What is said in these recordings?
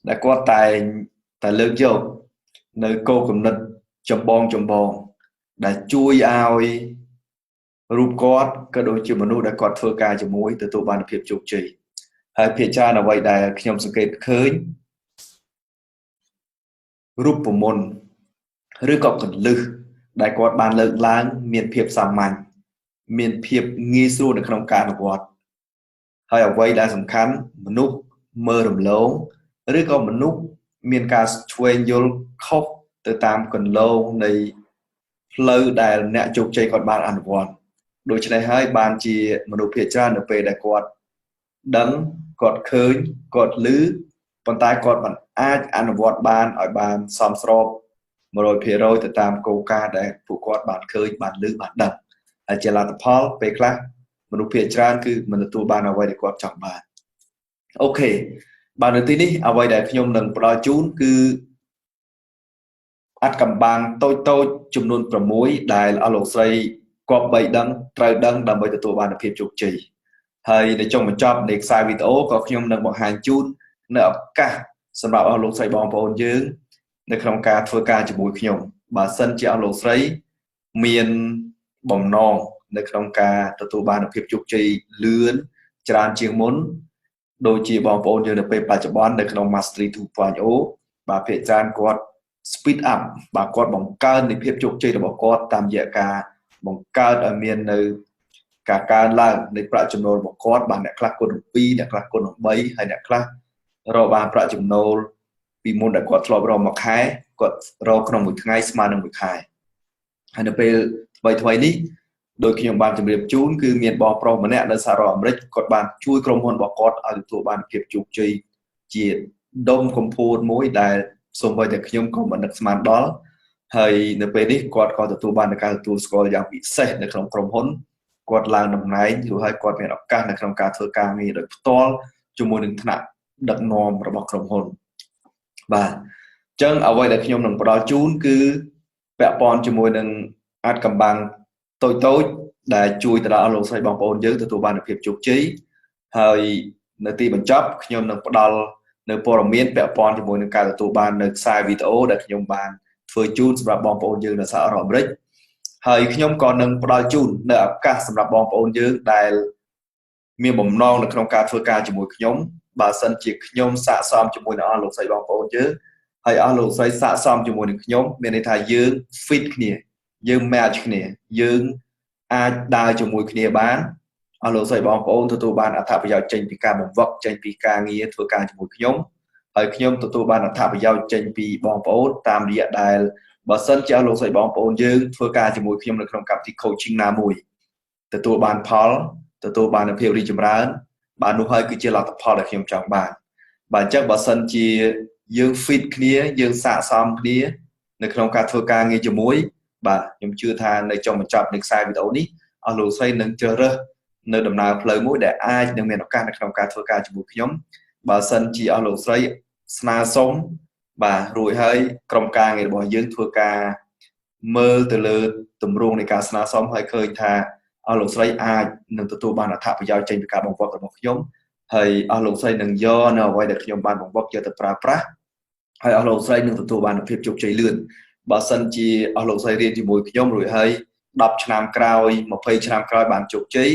ដែលគាត់តែងតែលើកយកនៅគោលគំនិតចម្បងចម្បងដែលជួយឲ្យរូបគាត់ក៏ដូចជាមនុស្សដែលគាត់ធ្វើការជាមួយទទួលបានភាពជោគជ័យហើយភាគច្រើនអ្វីដែលខ្ញុំសង្កេតឃើញរូបមន្តឬក៏កលឹះដែលគាត់បានលើកឡើងមានភាពសាមញ្ញមានភាពងាយស្រួលនៅក្នុងការអនុវត្តហើយអ្វីដែលសំខាន់មនុស្សមើលរំលងឬក៏មនុស្សមានការឆ្វេងយល់ខុសទៅតាមកន្លងនៃផ្លូវដែលអ្នកជោគជ័យគាត់បានអនុវត្តដូច្នេះហើយបានជាមនុស្សភាគច្រើននៅពេលដែលគាត់ដឹងគាត់ឃើញគាត់ឮប៉ុន្តែគាត់មិនអាចអនុវត្តបានឲ្យបានសមស្រប 100% ទៅតាមគោលការណ៍ដែលពួកគាត់បានឃើញបានឮបានដឹងហើយជាលទ្ធផលពេលខ្លះមនុស្សភាគច្រើនគឺមិនទទួលបានអ្វីដែលគាត់ចង់បានអូខេបាទនៅទីនេះអ្វីដែលខ្ញុំនឹងផ្ដល់ជូនគឺអត្ថកំបាំងតូចតូចចំនួន6ដែលអស់លោកស្រីគប្បីដឹងត្រូវដឹងដើម្បីទទួលបានភាពជោគជ័យហើយនៅចុងបញ្ចប់នៃខ្សែវីដេអូក៏ខ្ញុំនឹងបង្ហាញជូននៅឱកាសសម្រាប់អស់លោកស្រីបងប្អូនយើងនៅក្នុងការធ្វើការជាមួយខ្ញុំបើសិនជាអស់លោកស្រីមានបំណងនៅក្នុងការទទួលបានភាពជោគជ័យលឿនច្រើនជាងមុនដូចជាបងប្អូនយើងនៅពេលបច្ចុប្បន្ននៅក្នុង Mastery 2.0 បាទភាគច្រើនគាត់ speed up បាទគាត់បង្កើននៃភាពជោគជ័យរបស់គាត់តាមរយៈការបង្កើតឲ្យមាននៅការកើនឡើងនៃប្រាក់ចំណូលរបស់គាត់បាទអ្នកខ្លះគុណ2អ្នកខ្លះគុណ3ហើយអ្នកខ្លះរកបានប្រាក់ចំណូលពីមុនដែលគាត់ធ្លាប់រកមួយខែគាត់រកក្នុងមួយថ្ងៃស្មើនឹងមួយខែហើយនៅពេលថ្មីថ្មីនេះដោយខ្ញុំបានជម្រាបជូនគឺមានបងប្រុសម្នាក់នៅសហរដ្ឋអាមេរិកគាត់បានជួយក្រុមហ៊ុនរបស់គាត់ឲ្យទទួលបានភាពជោគជ័យជាដុំកំភួនមួយដែលសូម្បីតែខ្ញុំក៏មិននឹកស្មានដល់ហើយនៅពេលនេះគាត់ក៏ទទួលបានការទទួលស្គាល់យ៉ាងពិសេសនៅក្នុងក្រុមហ៊ុនគាត់ឡើងតំណែងរួចហើយគាត់មានឱកាសនៅក្នុងការធ្វើការងារដោយផ្ទាល់ជាមួយនឹងថ្នាក់ដឹកនាំរបស់ក្រុមហ៊ុនបាទអញ្ចឹងអ្វីដែលខ្ញុំនឹងផ្ដល់ជូនគឺពាក់ព័ន្ធជាមួយនឹងអាចកំបាំងតូចតូចដែលជួយទៅដល់អស់លោកស្រីបងប្អូនយើងទទួលបានភាពជោគជ័យហើយនៅទីបញ្ចប់ខ្ញុំនឹងផ្ដល់នៅព័ត៌មានពាក់ព័ន្ធជាមួយនឹងការទទួលបាននៅខ្សែវីដេអូដែលខ្ញុំបានធ្វើជូនសម្រាប់បងប្អូនយើងនៅសហរដ្ឋអាមេរិកហើយខ្ញុំក៏នឹងផ្ដល់ជូននៅឱកាសសម្រាប់បងប្អូនយើងដែលមានបំណងនៅក្នុងការធ្វើការជាមួយខ្ញុំបើសិនជាខ្ញុំស័ក្តិសមជាមួយនឹងអស់លោកស្រីបងប្អូនយើងហើយអស់លោកស្រីស័ក្តិសមជាមួយនឹងខ្ញុំមានន័យថាយើង fit គ្នាយើង match គ្នាយើងអាចដើរជាមួយគ្នាបានអស់លោកស្រីបងប្អូនទទួលបានអត្ថប្រយោជន៍ចេញពីការបង្វឹកចេញពីការងារធ្វើការជាមួយខ្ញុំហើយខ្ញុំទទួលបានអត្ថប្រយោជន៍ចេញពីបងប្អូនតាមរយៈដែលបើសិនជាអស់លោកស្រីបងប្អូនយើងធ្វើការជាមួយខ្ញុំនៅក្នុងកម្មវិធី coaching ណាមួយទទួលបានផលទទួលបាននូវភាពរីកចម្រើនបាទនោះហើយគឺជាលទ្ធផលដែលខ្ញុំចង់បានបាទអញ្ចឹងបើសិនជាយើង fit គ្នាយើងស័ក្តិសមគ្នានៅក្នុងការធ្វើការងារជាមួយបាទខ្ញុំជឿថានៅចុងបញ្ចប់នៃខ្សែវីដេអូនេះអស់លោកស្រីនឹងជ្រើសរើសនៅដំណើរផ្លូវមួយដែលអាចនឹងមានឱកាសនៅក្នុងការធ្វើការជាមួយខ្ញុំបើសិនជាអស់លោកស្រីស្នើសុំបាទរួចហើយក្រុមការងាររបស់យើងធ្វើការមើលទៅលើទម្រង់នៃការស្នើសុំហើយឃើញថាអស់លោកស្រីអាចនឹងទទួលបានអត្ថប្រយោជន៍ចេញពីការបង្វឹករបស់ខ្ញុំហើយអស់លោកស្រីនឹងយកនៅអ្វីដែលខ្ញុំបានបង្វឹកយកទៅប្រើប្រាស់ហើយអស់លោកស្រីនឹងទទួលបានភាពជោគជ័យលឿនបើសិនជាអស់លោកស្រីរៀនជាមួយខ្ញុំរួចហើយ10ឆ្នាំក្រោយ20ឆ្នាំក្រោយបានជោគជ័យ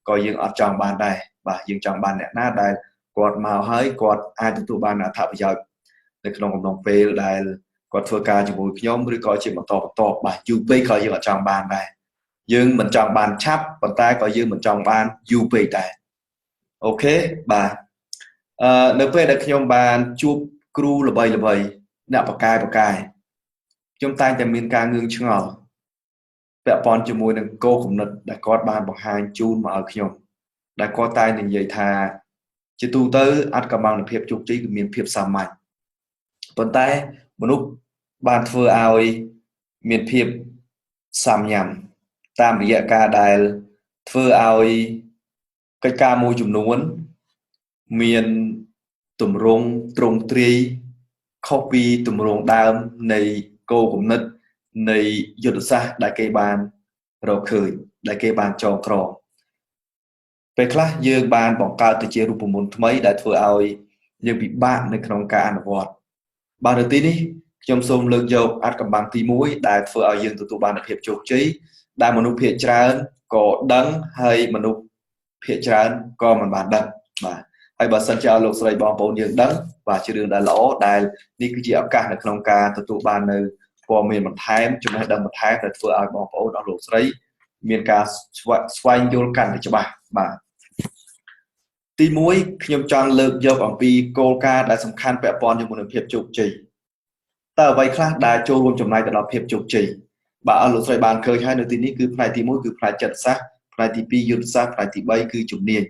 ក៏យើងអត់ចង់បានដែរបាទយើងចង់បានអ្នកណាដែលគាត់មកហើយគាត់អាចទទួលបានអត្ថប្រយោជន៍នៅក្នុងកំឡុងពេលដែលគាត់ធ្វើការជាមួយខ្ញុំឬក៏ជាបន្តបន្ទាប់បាទយូរពេកក៏យើងអត់ចង់បានដែរយើងមិនចង់បានឆាប់ប៉ុន្តែក៏យើងមិនចង់បានយូរពេកដែរអូខេបាទនៅពេលដែលខ្ញុំបានជួបគ្រូល្បីល្បីអ្នកបកកែបកែខ្ញុំតែងតែមានការងឿងឆ្ងល់ពាក់ព័ន្ធជាមួយនឹងគោលគំនិតដែលគាត់បានបង្ហាញជូនមកឲ្យខ្ញុំដែលគាត់តែងនិយាយថាជាទូទៅអត្ថកំបាំងនៃភាពជោគជ័យគឺមានភាពសាមញ្ញប៉ុន្តែមនុស្សបានធ្វើឲ្យមានភាពសាមញ្ញតាមរយៈការដែលធ្វើឲ្យកិច្ចការមួយចំនួនមានទម្រង់ទ្រង់ទ្រាយខុសពីទម្រង់ដើមនៃគោលគំនិតនៃយុទ្ធសាស្ត្រដែលគេបានរកឃើញដែលគេបានចងក្រងពេលខ្លះយើងបានបង្កើតទៅជារូបមន្តថ្មីដែលធ្វើឲ្យ យើងពិបាកនៅក្នុងការអនុវត្តបាទនៅទីនេះខ្ញុំសូមលើកយកអាថ៌កំបាំងទី1ដែលធ្វើឲ្យយើងទទួលបានភាពជោគជ័យដែលមនុស្សភាគច្រើនក៏ដឹងហើយមនុស្សភាគច្រើនក៏មិនបានដឹងបាទហើយបើសិនជាឲ្យលោកស្រីបងប្អូនយើងដឹងបាទជារឿងដែលល្អដែលនេះគឺជាឱកាសនៅក្នុងការទទួលបាននៅព័ត៌មានបន្ថែមចំណេះដឹងបន្ថែមដែលធ្វើឲ្យបងប្អូនអស់លោកស្រីមានការស្វែងយល់កាន់តែច្បាស់បាទទី1ខ្ញុំចង់លើកយកអំពីគោលការណ៍ដែលសំខាន់ពាក់ព័ន្ធជាមួយនឹងភាពជោគជ័យតើអ្វីខ្លះដែលចូលរួមចំណែកទៅដល់ភាពជោគជ័យបាទអស់លោកស្រីបានឃើញហើយនៅទីនេះគឺផ្នែកទី1គឺផ្នែកចិត្តសាស្ត្រផ្នែកទី2យុទ្ធសាស្ត្រផ្នែកទី3គឺជំនាញ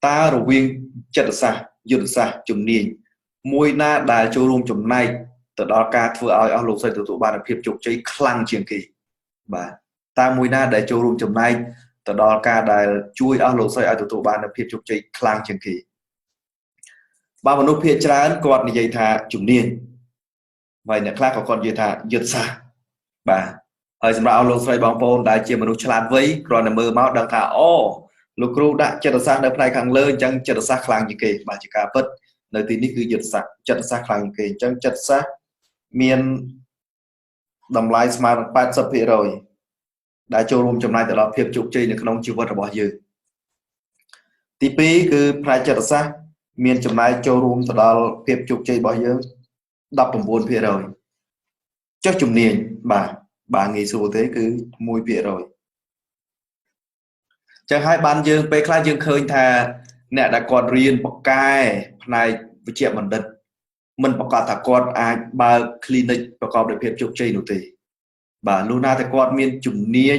តើរវាងចិត្តសាស្ត្រយុទ្ធសាស្ត្រជំនាញមួយណាដែលចូលរួមចំណែកទៅដល់ការធ្វើឲ្យអស់លោកស្រីទទួលបានភាពជោគជ័យខ្លាំងជាងគេបាទតើមួយណាដែលចូលរួមចំណែកទៅដល់ការដែលជួយអស់លោកស្រីឲ្យទទួលបានភាពជោគជ័យខ្លាំងជាងគេបាទមនុស្សភាគច្រើនគាត់និយាយថាជំនាញហើយអ្នកខ្លះក៏គាត់និយាយថាយុទ្ធសាស្ត្របាទហើយសម្រាប់អស់លោកស្រីបងប្អូនដែលជាមនុស្សឆ្លាតវៃគ្រាន់តែមើលមកដឹងថាអូលោកគ្រូដាក់ចិត្តសាស្ត្រនៅផ្នែកខាងលើអញ្ចឹងចិត្តសាស្ត្រខ្លាំងជាងគេបាទជាការពិតនៅទីនេះគឺយុទ្ធសាស្ត្រចិត្តសាស្ត្រខ្លាំងជាងគេអញ្ចឹងចិត្តសាស្ត្រមានតម្លៃស្មើនឹង 80% ដែលចូលរួមចំណែកទៅដល់ភាពជោគជ័យនៅក្នុងជីវិតរបស់យើងទី2គឺផ្នែកចិត្តសាស្ត្រមានចំណែកចូលរួមទៅដល់ភាពជោគជ័យរបស់យើង 19% ចុះជំនាញបាទបាទងាយស្រួលទេគឺ 1% ចឹងហើយបានយើងពេលខ្លះយើងឃើញថាអ្នកដែលគាត់រៀនបកកែផ្នែកវិជ្ជបណ្ឌិតមិនប្រកាសថាគាត់អាចបើក clinic ប្រកបដោយភាពជោគជ័យនោះទេបាទលុះណាតែគាត់មានជំនាញ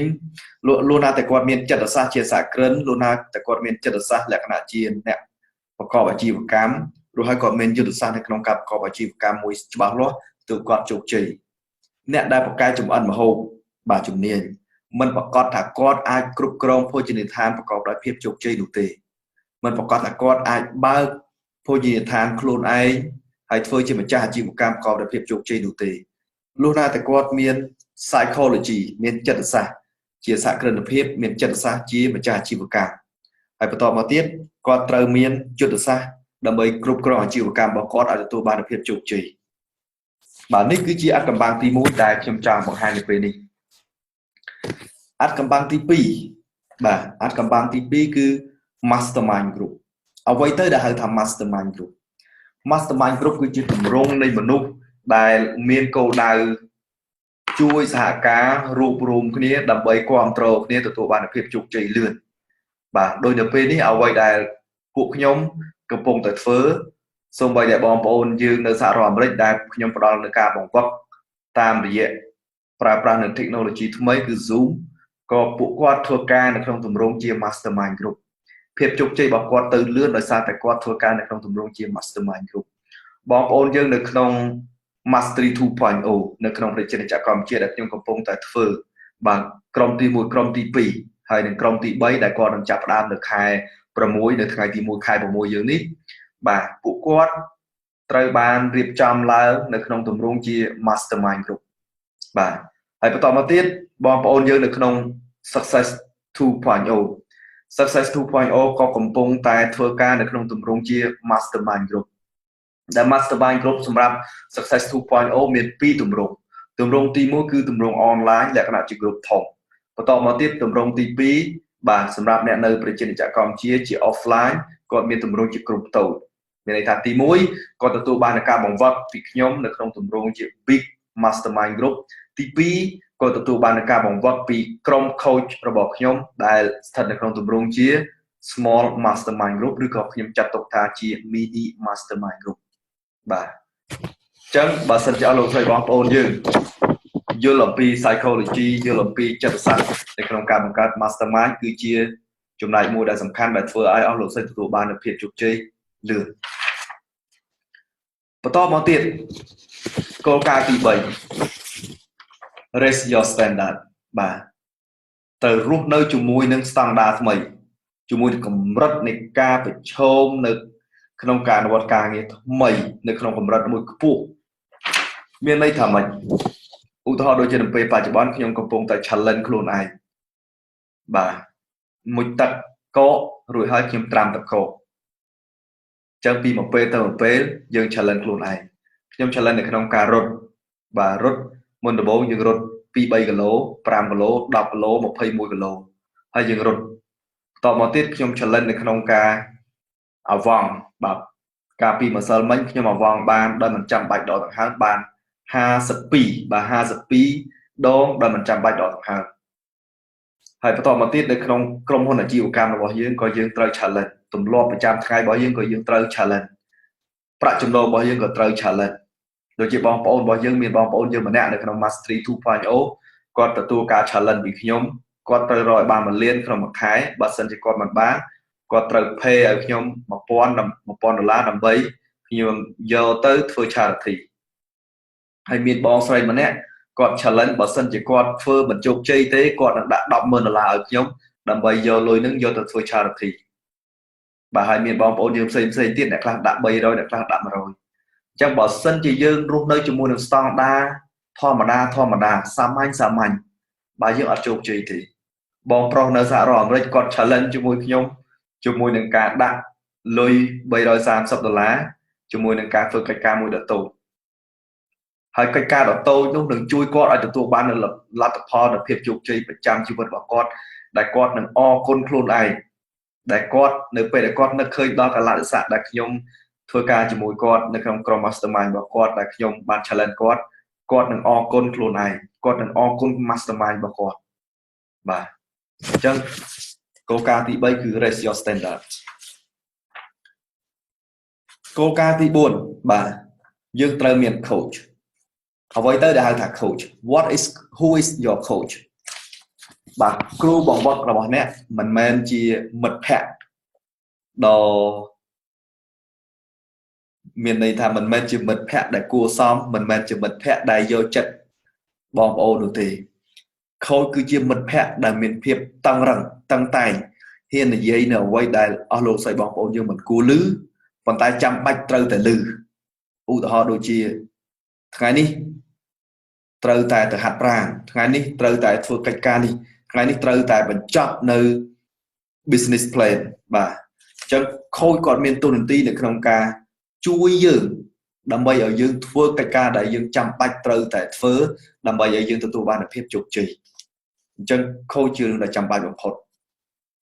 លុះណាតែគាត់មានចិត្តសាស្ត្រជាសហគ្រិនលុះណាតែគាត់មានចិត្តសាស្ត្រលក្ខណៈជាអ្នកប្រកបអាជីវកម្មរួចហើយគាត់មានយុទ្ធសាស្ត្រនៅក្នុងការប្រកបអាជីវកម្មមួយច្បាស់លាស់ទើបគាត់ជោគជ័យអ្នកដែលបកកែចម្អិនម្ហូបបាទជំនាញមិនប្រកាសថាគាត់អាចគ្រប់គ្រងភោជនីយដ្ឋានប្រកបដោយភាពជោគជ័យនោះទេមិនប្រកាសថាគាត់អាចបើកភោជនីយដ្ឋានខ្លួនឯងហើយធ្វើជាម្ចាស់អាជីវកម្មប្រកបដោយភាពជោគជ័យនោះទេលុះណាតែគាត់មាន psychology មានចិត្តសាស្ត្រជាសហគ្រិនភាពមានចិត្តសាស្ត្រជាម្ចាស់អាជីវកម្មហើយបន្តមកទៀតគាត់ត្រូវមានយុទ្ធសាស្ត្រដើម្បីគ្រប់គ្រងអាជីវកម្មរបស់គាត់ឲ្យទទួលបានភាពជោគជ័យបាទនេះគឺជាអត្ថកំបាំងទី1ដែលខ្ញុំចង់បង្ហាញនៅពេលនេះអត្ថកំបាំងទី2បាទអត្ថកំបាំងទី2គឺ mastermind group អ្វីទៅដែលហៅថា mastermind group mastermind group គឺជាទម្រង់នៃមនុស្សដែលមានគោលដៅជួយសហការរួបរวมគ្នាដើម្បីគ្រប់គ្រងគ្នាទទួលបានភាពជោគជ័យលឿនបាទដោយនៅពេលនេះអ្វីដែលពួកខ្ញុំកំពុងតែធ្វើសូម្បីតែបងប្អូនយើងនៅសហរដ្ឋអាមេរិកដែលខ្ញុំផ្ដល់នូវការបង្វឹកតាមរយៈប្រើប្រាស់នៅ technology ថ្មីគឺ Zoom ក៏ពួកគាត់ធ្វើការនៅក្នុងទម្រង់ជា mastermind group ភាពជោគជ័យរបស់គាត់ទៅលឿនដោយសារតែគាត់ធ្វើការនៅក្នុងទម្រង់ជា mastermind group បងប្អូនយើងនៅក្នុង Mastery 2.0 នៅក្នុងប្រជាណាចក្រកម្ពុជាដែលខ្ញុំកំពុងតែធ្វើបាទក្រុមទី1ក្រុមទី2ហើយនិងក្រុមទី3ដែលគាត់នឹងចាប់ផ្ដើមនៅខែ6នៅថ្ងៃទី1ខែ6យើងនេះបាទពួកគាត់ត្រូវបានរៀបចំឡើងនៅក្នុងទម្រង់ជា Mastermind Group បាទហើយបន្តមកទៀតបងប្អូនយើងនៅក្នុង Success 2.0 Success 2.0 ក៏កំពុងតែធ្វើការនៅក្នុងទម្រង់ជា Mastermind Group ដែល Mastermind Group សម្រាប់ Success 2.0 មាន2ទម្រង់ទម្រង់ទី1គឺទម្រង់ online លក្ខណៈជា group ធំបន្តមកទៀតទម្រង់ទី2បាទសម្រាប់អ្នកនៅប្រជាណាចក្រកម្ពុជាជា offline គាត់មានទម្រង់ជា group តូចមានន័យថាទី1គាត់ទទួលបានការបង្វឹកពីខ្ញុំនៅក្នុងទម្រង់ជា Big Mastermind Group ទី2គាត់ទទួលបានការបង្វឹកពីក្រុម coach របស់ខ្ញុំដែលស្ថិតនៅក្នុងទម្រង់ជា Small Mastermind Group ឬក៏ខ្ញុំចាត់ទុកថាជា Mini Mastermind Group បាទអញ្ចឹងបើសិនជាអស់លោកស្រីបងប្អូនយើងយល់អំពី psychology យល់អំពីចិត្តសាស្ត្រនៅក្នុងការបង្កើត mastermind គឺជាចំណែកមួយដែលសំខាន់ដែលធ្វើឲ្យអស់លោកស្រីទទួលបាននូវភាពជោគជ័យលឿនបន្តមកទៀតគោលការណ៍ទី3 raise your standard បាទត្រូវរស់នៅជាមួយនឹងស្តង់ដារថ្មីជាមួយនឹងកម្រិតនៃការប្រឈមនៅក្នុងការអនុវត្តការងារថ្មីនៅក្នុងកម្រិតមួយខ្ពស់មានន័យថាម៉េចឧទាហរណ៍ដូចជានៅពេលបច្ចុប្បន្នខ្ញុំកំពុងតែ challenge ខ្លួនឯងបាទមុជទឹកកករួចហើយខ្ញុំត្រាំទឹកកក ចឹងពីមួយពេលទៅមួយពេលយើង challenge ខ្លួនឯងខ្ញុំ challenge នៅក្នុងការរត់បាទរត់មុនដំបូងយើងរត់2 3គីឡូ5គីឡូ10គីឡូ21គីឡូហើយយើងរត់បន្តមកទៀតខ្ញុំ challenge នៅក្នុងការអាវង់បាទកាលពីម្សិលមិញខ្ញុំអាវង់បានដោយមិនចាំបាច់ដកដង្ហើមបាន52បាទ52ដងដោយមិនចាំបាច់ដកដង្ហើមហើយបន្តមកទៀតនៅក្នុងក្រុមហ៊ុនអាជីវកម្មរបស់យើងក៏យើងត្រូវ challenge ទម្លាប់ប្រចាំថ្ងៃរបស់យើងក៏យើងត្រូវ challenge ប្រាក់ចំណូលរបស់យើងក៏ត្រូវ challenge ដូចជាបងប្អូនរបស់យើងមានបងប្អូនយើងម្នាក់នៅក្នុង Mastery 2.0គាត់ទទួលការ challenge ពីខ្ញុំគាត់ត្រូវរកឲ្យបាន1លានក្នុងមួយខែបើសិនជាគាត់មិនបានគាត់ត្រូវ pay ឲ្យខ្ញុំ1000 1000ដុល្លារដើម្បីខ្ញុំយកទៅធ្វើ charity ហើយមានបងស្រីម្នាក់គាត់ challenge បើសិនជាគាត់ធ្វើមិនជោគជ័យទេគាត់នឹងដាក់100,000ដុល្លារឲ្យខ្ញុំដើម្បីយកលុយនឹងយកទៅធ្វើ charity បាទហើយមានបងប្អូនយើងផ្សេងផ្សេងទៀតអ្នកខ្លះដាក់300អ្នកខ្លះដាក់100អញ្ចឹងបើសិនជាយើងរស់នៅជាមួយនឹងស្តង់ដាធម្មតាធម្មតាសាមញ្ញសាមញ្ញបើយើងអត់ជោគជ័យទេបងប្រុសនៅសហរដ្ឋអាមេរិកគាត់ challenge ជាមួយខ្ញុំជាមួយនឹងការដាក់លុយ330ដុល្លារជាមួយនឹងការធ្វើកិច្ចការមួយដ៏តូចហើយកិច្ចការដ៏តូចនោះនឹងជួយគាត់ឲ្យទទួលបាននូវលទ្ធផលនៃភាពជោគជ័យប្រចាំជីវិតរបស់គាត់ដែលគាត់នឹងអរគុណខ្លួនឯងដែលគាត់នៅពេលដែលគាត់នឹកឃើញដល់កាលៈទេសៈដែលខ្ញុំធ្វើការជាមួយគាត់នៅក្នុងក្រុម mastermind របស់គាត់ដែលខ្ញុំបាន challenge គាត់គាត់នឹងអរគុណខ្លួនឯងគាត់នឹងអរគុណ mastermind របស់គាត់បាទអញ្ចឹងគោលការណ៍ទី3គឺ raise your standard គោលការណ៍ទី4បាទយើងត្រូវមាន coach អ្វីទៅដែលហៅថា coach what is who is your coach បាទគ្រូបង្វឹករបស់អ្នកមិនមែនជាមិត្តភ័ក្តិដ៏មានន័យថាមិនមែនជាមិត្តភ័ក្តិដែលគួរសមមិនមែនជាមិត្តភ័ក្តិដែលយកចិត្តបងប្អូននោះទេ coach គឺជាមិត្តភ័ក្តិដែលមានភាពតឹងរឹងតឹងតែងហ៊ាននិយាយនៅអ្វីដែលអស់លោកស្រីបងប្អូនយើងមិនគួរឮប៉ុន្តែចាំបាច់ត្រូវតែឮឧទាហរណ៍ដូចជាថ្ងៃនេះត្រូវតែទៅហាត់ប្រាណថ្ងៃនេះត្រូវតែធ្វើកិច្ចការនេះថ្ងៃនេះត្រូវតែបញ្ចប់នៅ business plan បាទអញ្ចឹង coach គាត់មានតួនាទីនៅក្នុងការជួយយើងដើម្បីឲ្យយើងធ្វើកិច្ចការដែលយើងចាំបាច់ត្រូវតែធ្វើដើម្បីឲ្យយើងទទួលបានភាពជោគជ័យអញ្ចឹង coach ជារឿងដែលចាំបាច់បំផុត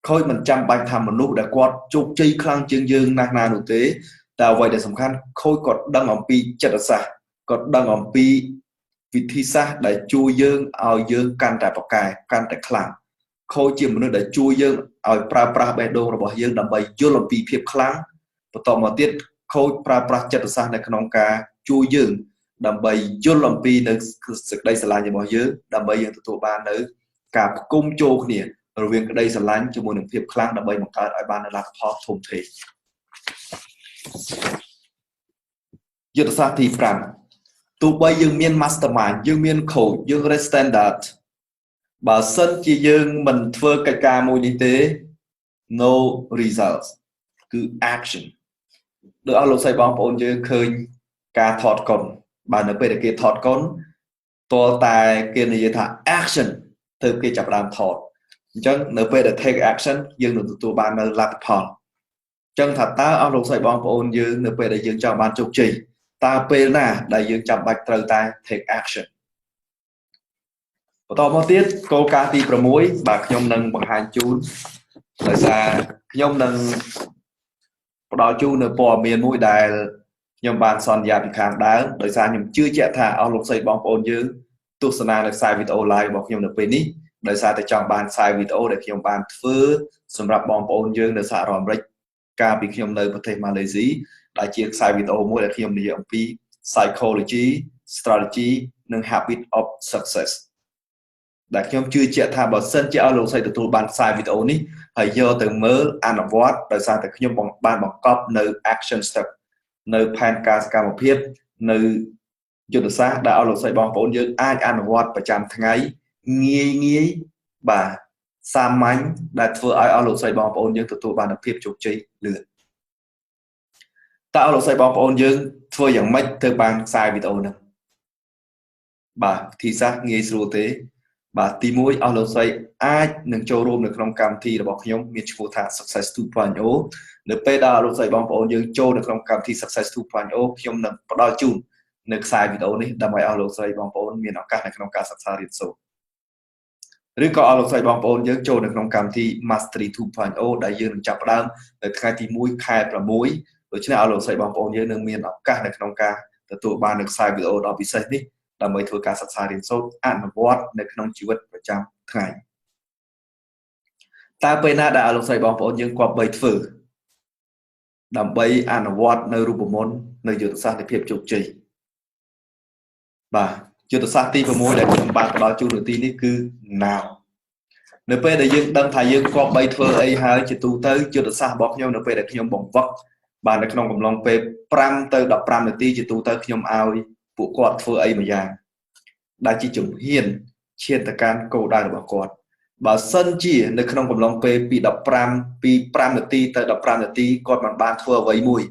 coach មិនចាំបាច់ថាមនុស្សដែលគាត់ជោគជ័យខ្លាំងជាងយើងណាស់ណានោះទេតែអ្វីដែលសំខាន់ coach គាត់ដឹងអំពីចិត្តសាស្ត្រគាត់ដឹងអំពីវិធីសាស្ត្រដែលជួយយើងឲ្យយើងកាន់តែប្រកែកាន់តែខ្លាំង coach ជាមនុស្សដែលជួយយើងឲ្យប្រើប្រាស់បេះដូងរបស់យើងដើម្បីយល់អំពីភាពខ្លាំងបន្តមកទៀត coach ប្រើប្រាស់ចិត្តសាស្ត្រនៅក្នុងការជួយយើងដើម្បីយល់អំពីនៅសេចក្តីស្រឡាញ់របស់យើងដើម្បីយើងទទួលបាននៅការផ្គុំចូលគ្នារវាងក្តីស្រឡាញ់ជាមួយនឹងភាពខ្លាំងដើម្បីបង្កើតឲ្យបាននូវលទ្ធផលធំធេងយុទ្ធសាស្ត្រទី5ទោះបីយើងមាន mastermind យើងមាន coach យើង raise standard បើសិនជាយើងមិនធ្វើកិច្ចការមួយនេះទេ no results គឺ action ដូចអស់លោកស្រីបងប្អូនយើងឃើញការថតកុនបាទនៅពេលដែលគេថតកុនតលតែគេនិយាយថា action ទើបគេចាប់ផ្ដើមថតអញ្ចឹងនៅពេលដែល take action យើងនឹងទទួលបាននៅលទ្ធផលអញ្ចឹងថាតើអស់លោកស្រីបងប្អូនយើងនៅពេលដែលយើងចង់បានជោគជ័យតើពេលណាដែលយើងចាំបាច់ត្រូវតែ take action បន្តមកទៀតគោលការណ៍ទី6បាទខ្ញុំនឹងបង្ហាញជូនដោយសារខ្ញុំនឹងផ្ដល់ជូននៅព័ត៌មានមួយដែលខ្ញុំបានសន្យាពីខាងដើមដោយសារខ្ញុំជឿជាក់ថាអស់លោកស្រីបងប្អូនយើងទស្សនានៅខ្សែវីដេអូ live របស់ខ្ញុំនៅពេលនេះដោយសារតែចង់បានខ្សែវីដេអូដែលខ្ញុំបានធ្វើសម្រាប់បងប្អូនយើងនៅសហរដ្ឋអាមេរិកកាលពីខ្ញុំនៅប្រទេសម៉ាឡេស៊ីដែលជាខ្សែវីដេអូមួយដែលខ្ញុំនិយាយអំពី psychology strategy និង habit of success ដែលខ្ញុំជឿជាក់ថាបើសិនជាឲ្យលោកស្រីទទួលបានខ្សែវីដេអូនេះហើយយកទៅមើលអនុវត្តដោយសារតែខ្ញុំបានបង្កប់នៅ action step នៅផែនការសកម្មភាពនៅយុទ្ធសាស្ត្រដែលឲ្យលោកស្រីបងប្អូនយើងអាចអនុវត្តប្រចាំថ្ងៃងាយងាយបាទសាមញ្ញដែលធ្វើឲ្យអស់លោកស្រីបងប្អូនយើងទទួលបានភាពជោគជ័យលឿនតើអស់លោកស្រីបងប្អូនយើងធ្វើយ៉ាងម៉េចទៅបានខ្សែវីដេអូហ្នឹងបាទវិធីសាស្ត្រងាយស្រួលទេ បាទទី1អស់លោកស្រីអាចនឹងចូលរួមនៅក្នុងកម្មវិធីរបស់ខ្ញុំមានឈ្មោះថា Success 2.0នៅពេលដែលអស់លោកស្រីបងប្អូនយើងចូលនៅក្នុងកម្មវិធី Success 2.0ខ្ញុំនឹងផ្ដល់ជូននៅខ្សែវីដេអូនេះដើម្បីអស់លោកស្រីបងប្អូនមានឱកាសនៅក្នុងការសិក្សារៀនសូត្រឬក៏អស់លោកស្រីបងប្អូនយើងចូលនៅក្នុងកម្មវិធី Mastery 2.0ដែលយើងនឹងចាប់ផ្ដើមនៅថ្ងៃទី1ខែ6ដូច្នេះអស់លោកស្រីបងប្អូនយើងនឹងមានឱកាសនៅក្នុងការទទួលបាននៅខ្សែវីដេអូដ៏ពិសេសនេះដើម្បីធ្វើការសិក្សារៀនសូត្រអនុវត្តនៅក្នុងជីវិតប្រចាំថ្ងៃតើពេលណាដែលអស់លោកស្រីបងប្អូនយើងគប្បីធ្វើដើម្បីអនុវត្តនៅរូបមន្តនៅយុទ្ធសាស្ត្រនៃភាពជោគជ័យបាទយុទ្ធសាស្ត្រទី6ដែលខ្ញុំបានផ្ដល់ជូននៅទីនេះគឺ now នៅពេលដែលយើងដឹងថាយើងគប្បីធ្វើអីហើយជាទូទៅយុទ្ធសាស្ត្ររបស់ខ្ញុំនៅពេលដែលខ្ញុំបង្វឹកបាទនៅក្នុងកំឡុងពេល5ទៅ15នាទីជាទូទៅខ្ញុំឲ្យពួកគាត់ធ្វើអីមួយយ៉ាងដែលជាជំហានឈានទៅកាន់គោលដៅរបស់គាត់បើសិនជានៅក្នុងកំឡុងពេលពី15ពី5នាទីទៅ15នាទីគាត់មិនបានធ្វើអ្វីមួយ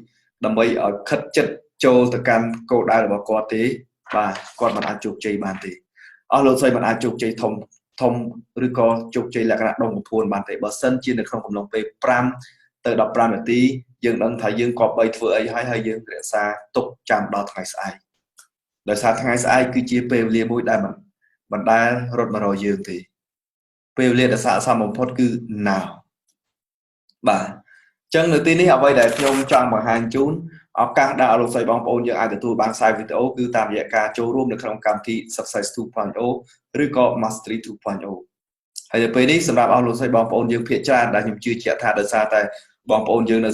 ដើម្បីឲ្យខិតចិត្តចូលទៅកាន់គោលដៅរបស់គាត់ទេបាទគាត់មិនអាចជោគជ័យបានទេអស់លោកស្រីមិនអាចជោគជ័យធំធំឬក៏ជោគជ័យលក្ខណៈដុំកំភួនបានទេបើសិនជានៅក្នុងកំឡុងពេល5ទៅ15នាទីយើងដឹងថាយើងគប្បីធ្វើអីហើយហើយយើងរក្សាទុកចាំដល់ថ្ងៃស្អែកដោយសារថ្ងៃស្អែកគឺជាពេលវេលាមួយដែលមិនដែលរត់មករកយើងទេពេលវេលាដែលស័ក្តិសមបំផុតគឺ now បាទអញ្ចឹងនៅទីនេះអ្វីដែលខ្ញុំចង់បង្ហាញជូនឱកាសដែលអស់លោកស្រីបងប្អូនយើងអាចទទួលបានខ្សែវីដេអូគឺតាមរយៈការចូលរួមនៅក្នុងកម្មវិធី Success 2.0ឬក៏ Mastery 2.0ហើយនៅពេលនេះសម្រាប់អស់លោកស្រីបងប្អូនយើងភាគច្រើនដែលខ្ញុំជឿជាក់ថាដោយសារតែបងប្អូនយើងនៅ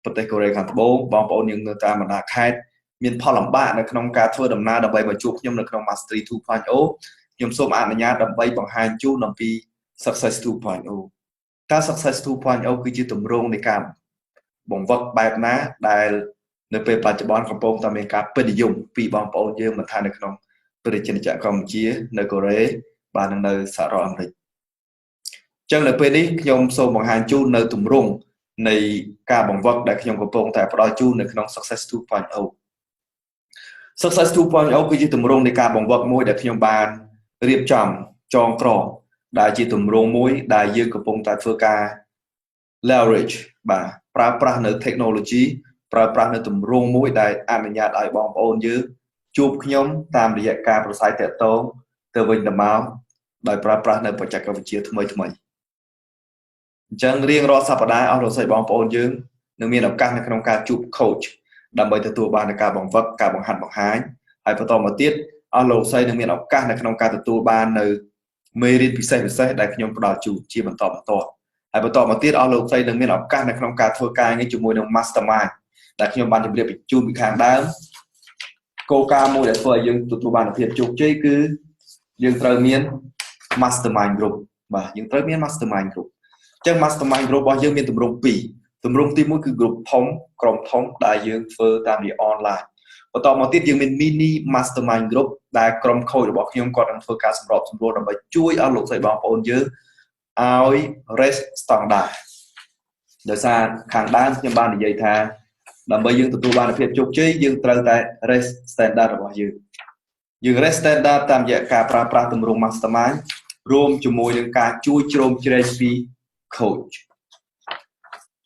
ប្រទេសកូរ៉េខាងត្បូងបងប្អូនយើងនៅតាមបណ្ដាខេត្តមានផលលំបាកនៅក្នុងការធ្វើដំណើរដើម្បីមកជួបខ្ញុំនៅក្នុង Mastery 2.0ខ្ញុំសូមអនុញ្ញាតដើម្បីបង្ហាញជូនអំពី Success 2.0តើ Success 2.0គឺជាទម្រង់នៃការបង្វឹកបែបណាដែលនៅពេលបច្ចុប្បន្នកំពុងតែមានការពេញនិយមពីបងប្អូនយើងមិនថានៅក្នុងប្រជាណាចក្រកម្ពុជានៅកូរ៉េបាទនិងនៅសហរដ្ឋអាមេរិកអញ្ចឹងនៅពេលនេះខ្ញុំសូមបង្ហាញជូននៅទម្រង់នៃការបង្វឹកដែលខ្ញុំកំពុងតែផ្ដល់ជូននៅក្នុង Success 2.0 Success 2.0គឺជាទម្រង់នៃការបង្វឹកមួយដែលខ្ញុំបានរៀបចំចងក្រងដែលជាទម្រង់មួយដែលយើងកំពុងតែធ្វើការ leverage បាទប្រើប្រាស់នៅ technology ប្រើប្រាស់នៅទម្រង់មួយដែលអនុញ្ញាតឲ្យបងប្អូនយើងជួបខ្ញុំតាមរយៈការប្រស័យតាក់ទងទៅវិញទៅមកដោយប្រើប្រាស់នៅបច្ចេកវិទ្យាថ្មីថ្មីអញ្ចឹងរៀងរាល់សប្តាហ៍អស់លោកស្រីបងប្អូនយើងនឹងមានឱកាសនៅក្នុងការជួប coach ដើម្បីទទួលបាននូវការបង្វឹកការបង្ហាត់បង្ហាញហើយបន្តមកទៀតអស់លោកស្រីនឹងមានឱកាសនៅក្នុងការទទួលបាននៅមេរៀនពិសេសពិសេសដែលខ្ញុំផ្ដល់ជូនជាបន្តបន្ទាប់ហើយបន្តមកទៀតអស់លោកស្រីនឹងមានឱកាសនៅក្នុងការធ្វើការងារជាមួយនឹង mastermind ដែលខ្ញុំបានជម្រាបបញ្ជូនពីខាងដើមគោលការណ៍មួយដែលធ្វើឲ្យយើងទទួលបានភាពជោគជ័យគឺយើងត្រូវមាន mastermind group បាទយើងត្រូវមាន mastermind group អញ្ចឹង mastermind group របស់យើងមានទម្រង់ពីរទម្រង់ទី1គឺ group ធំក្រុមធំដែលយើងធ្វើតាមរយៈ online បន្តមកទៀតយើងមាន mini mastermind group ដែលក្រុម coach របស់ខ្ញុំគាត់នឹងធ្វើការសម្របសម្រួលដើម្បីជួយឲ្យលោកស្រីបងប្អូនយើងឲ្យ raise standard ដោយសារខាងដើមខ្ញុំបាននិយាយថាដើម្បីយើងទទួលបានភាពជោគជ័យយើងត្រូវតែ raise standard របស់យើងយើង raise standard តាមរយៈការប្រើប្រាស់ទម្រង់ mastermind រួមជាមួយនឹងការជួយជ្រោមជ្រែងពី coach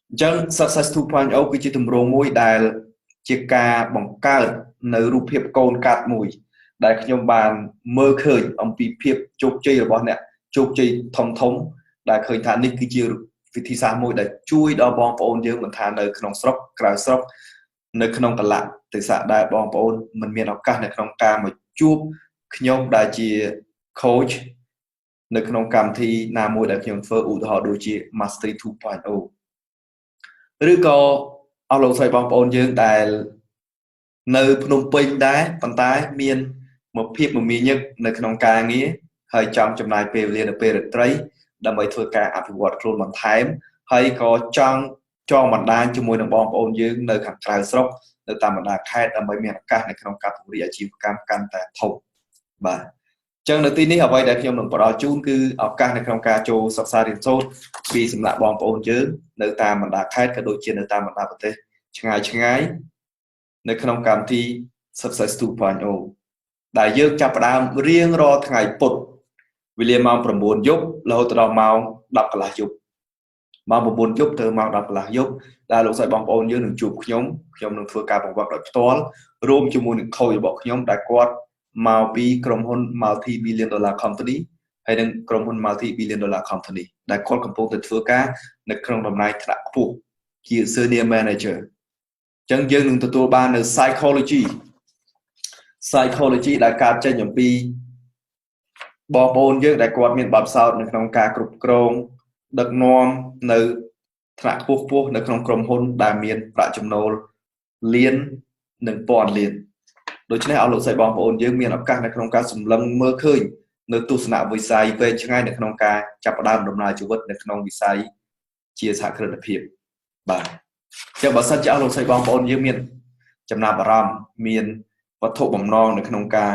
អញ្ចឹង Success 2.0គឺជាទម្រង់មួយដែលជាការបង្កើតនៅរូបភាពកូនកាត់មួយដែលខ្ញុំបានមើលឃើញអំពីភាពជោគជ័យរបស់អ្នកជោគជ័យធំធំដែលឃើញថានេះគឺជាវិធីសាស្ត្រមួយដែលជួយដល់បងប្អូនយើងមិនថានៅក្នុងស្រុកក្រៅស្រុកនៅក្នុងកលៈទេសៈដែលបងប្អូនមិនមានឱកាសនៅក្នុងការមកជួបខ្ញុំដែលជា coach នៅក្នុងកម្មវិធីណាមួយដែលខ្ញុំធ្វើឧទាហរណ៍ដូចជា Mastery 2.0ឬក៏អស់លោកស្រីបងប្អូនយើងដែលនៅភ្នំពេញដែរប៉ុន្តែមានមកភាពមមាញឹកនៅក្នុងការងារហើយចង់ចំណាយពេលវេលានៅពេលរាត្រីដើម្បីធ្វើការអភិវឌ្ឍខ្លួនបន្ថែមហើយក៏ចង់ចងបណ្ដាញជាមួយនឹងបងប្អូនយើងនៅខាងក្រៅស្រុកនៅតាមបណ្ដាខេត្តដើម្បីមានឱកាសនៅក្នុងការពង្រីកអាជីវកម្មកាន់តែធំបាទអញ្ចឹងនៅទីនេះអ្វីដែលខ្ញុំនឹងផ្ដល់ជូនគឺឱកាសនៅក្នុងការចូលសិក្សារៀនសូត្រពីសំណាក់បងប្អូនយើងនៅតាមបណ្ដាខេត្តក៏ដូចជានៅតាមបណ្ដាប្រទេសឆ្ងាយឆ្ងាយនៅក្នុងកម្មវិធី Success 2.0ដែលយើងចាប់ផ្ដើមរៀងរាល់ថ្ងៃពុធ វេលាម៉ោង9យប់រហូតដល់ម៉ោង10កន្លះយប់ម៉ោង9យប់ទៅម៉ោង10កន្លះយប់ដែលលោកស្រីបងប្អូនយើងនឹងជួបខ្ញុំខ្ញុំនឹងធ្វើការបង្វឹកដោយផ្ទាល់រួមជាមួយនឹង coach របស់ខ្ញុំដែលគាត់មកពីក្រុមហ៊ុន Multi Billion Dollar Company ហើយនិងក្រុមហ៊ុន Multi Billion Dollar Company ដែលគាត់កំពុងតែធ្វើការនៅក្នុងតំណែងថ្នាក់ខ្ពស់ជា Senior Manager អញ្ចឹងយើងនឹងទទួលបាននៅ psychology ដែលកើតចេញអំពីបងប្អូនយើងដែលគាត់មានបទពិសោធន៍នៅក្នុងការគ្រប់គ្រងដឹកនាំនៅថ្នាក់ខ្ពស់ខ្ពស់នៅក្នុងក្រុមហ៊ុនដែលមានប្រាក់ចំណូលលាននិងពាន់លានដូច្នេះអស់លោកស្រីបងប្អូនយើងមានឱកាសនៅក្នុងការសម្លឹងមើលឃើញនៅទស្សនវិស័យវែងឆ្ងាយនៅក្នុងការចាប់ផ្ដើមដំណើរជីវិតនៅក្នុងវិស័យជាសហគ្រិនភាពបាទចឹងបើសិនជាអស់លោកស្រីបងប្អូនយើងមានចំណាប់អារម្មណ៍មានវត្ថុបំណងនៅក្នុងការ